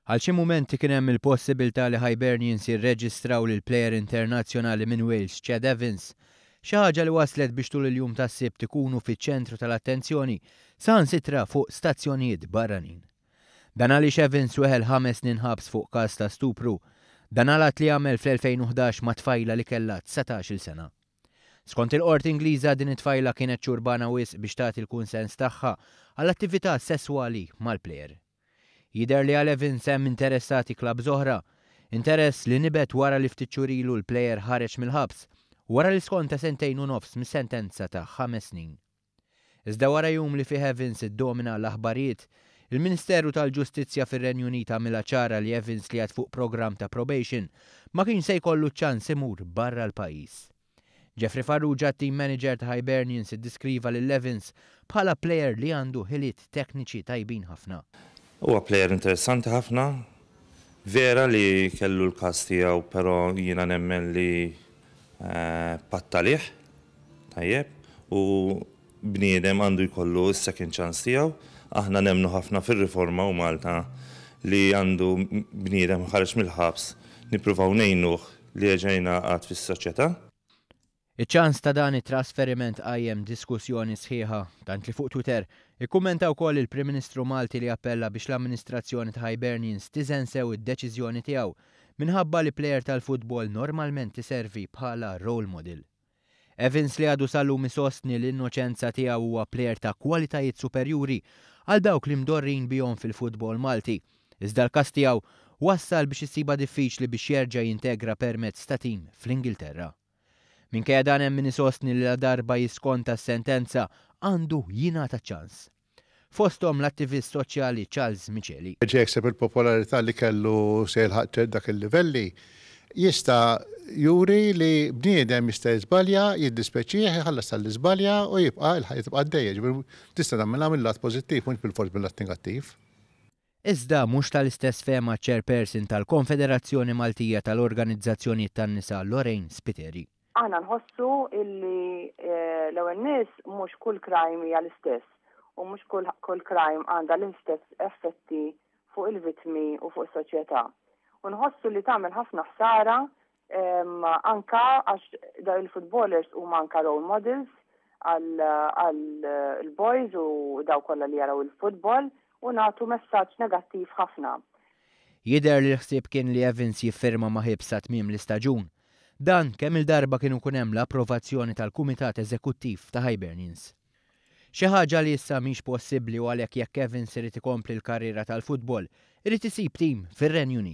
Għal xi mumenti kien hemm il-possibilità li Hibernians jirreġistraw lill-plejer internazzjonali minn Wales, Chad Evans. Xi ħaġa li wasslet biex tul il-jum tas-Sibt ikunu fiċ-ċentru tal-attenzjoni, saħansitra fuq stazzjonijiet barranin. Dan għaliex Evans weħel 5 snin ħabs fuq każ ta' stupru. Dan għal att li għamel fl-2011 ma' tfajla li kellha 19-il sena. Skont il-qorti Ingliża, din it-tfajla kienet xurbana wisq biex tagħti l-kunsens tagħha għall attività sesswali mal-plejer. Jidher li għal Evans hemm interessati klabbs oħra, interess li nibet wara li ftit xhur ilu l-plejer ħareġ mill-ħabs wara li skonta sentejn u nofs mis-sentenza ta' 5 snin. Iżda wara jum li fih Evans iddomina l-aħbarijiet, il-Ministeru tal-Ġustizzja fir-Renju Unit għamilha ċara li Evans, li għad fuq programm ta' probation, ma kienx se jkollu ċans imur barra l-pajjiż. Jeffrey Farrugia, team manager ta' Hibernians, iddeskriva lil Evans bħala player li għandu ħiliet tekniċi tajbin ħafna. Huwa player interessanti ħafna. Vera li kellu l-każ tiegħu, però jiena nemmen li patta għalih, tajjeb, u bniedem għandu jkollu s-second chance tiegħu. Aħna nemnu ħafna fir-riforma u Malta li għandu bniedem ħareġ mill-ħabs, nippruvaw ngħinuh li jerġa' jingħaqad fis-soċjetà. Iċ-ċans ta' dan it-trasferiment qajjem diskussjoni sħiħa, tant li fuq Twitter ikkummenta wkoll il-Prim Ministru Malti, li appella biex l-amministrazzjoni ta' Hibernians tiżen sew id-deċiżjoni tiegħu minħabba li plejer tal-futbol normalment iservi bħala role model. Evans, li għadu sal-lum isostni l-innoċenza tiegħu, huwa plejer ta' kwalitajiet superjuri għal dawk li mdorrin bihom fil-futbol Malti. Iżda l-każ tiegħu wassal biex issibha diffiċli biex jerġa' jintegra permezz ta' tim fl-Ingilterra. Minkejja dan, hemm min isostni li la darba jiskonta s-sentenza għandu jingħata ċans. Fosthom l-attivist soċjali Charles Miceli. Ġekseb il-popolarità li kellu se jilħaq dak il-livelli, jista' juri li bniedem jista' jiżbalja, jiddispeċih, jħallas tal-iżbalja u jibqa' il-ħajja tibqa' għaddejja. Tista' tagħmilha mill-lat pożittiv, mhux bil-fors mill-lat negattiv. Iżda mhux tal-istess fehma chairperson tal-Konfederazzjoni Maltija tal-Organizzazzjonijiet tan-Nisa, Lorraine Spiteri. Aħna nħossu illi l-ewwel nies mhux kull crime hija l-istess u mhux kull crime għandha l-istess effetti fuq il-vittmi u fuq is-soċjetà. U nħossu li tagħmel ħafna ħsara, anka għax da il-footballers huma anka role models għal boys u daw kollha li jaraw il-football u nagħtu messaġġ negattiv ħafna. Jidher li l-ħsieb kien li Evans jiffirma ma' Hibs sa tmiem l-istaġun. Dan kemm il-darba kienu kun hemm l-approvazzjoni tal-Kumitat Eżekuttiv ta' Hibernians. Xi ħaġa li issa mhix possibbli, u għalhekk jekk Evans irid ikompli l-karriera tal-futbol, irid isib tim fir-Renju Unit.